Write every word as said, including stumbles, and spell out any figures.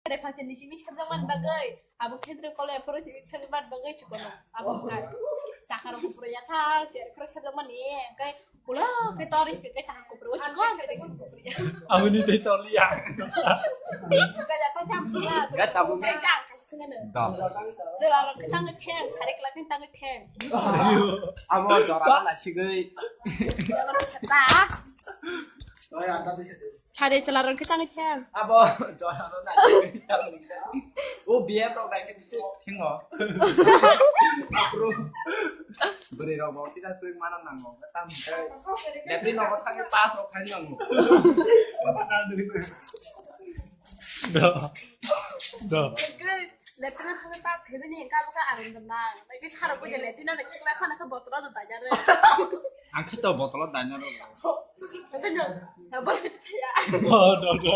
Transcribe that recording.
Re phang se nisi mi sabjak man bagwi, abo khendro kole phoro timi phel man bagwi chukon abo kai. Chakar ko pura ya tha, se khro sabjak man ni kai. Ulo ke tori ke chakar ko pura chukon. Aboni tei toli ya. Ka ja ta cham suna. Ga tabu me. Kai ga ka suna ne. Da. Jela ro ke tang theng, sare kla ke tang theng. Abo dora la sigwi. Jela ro ta. Chade chala rang kitang khe. Abo jora no na. O B M rok dai ke bisi thingo. Apro. Bwrwi rok bo kita sui mana nango. Tam. Lepri no thang pass rok khai nango. Do. Do. Lepri no thang pass khebe ni ka ka aram na. Lagi saro ko lepri no ne kikla khana ka botol do dai jare. Ang khe to botolo daina rw. Ang khe no, na botol ya. Oh, no, no.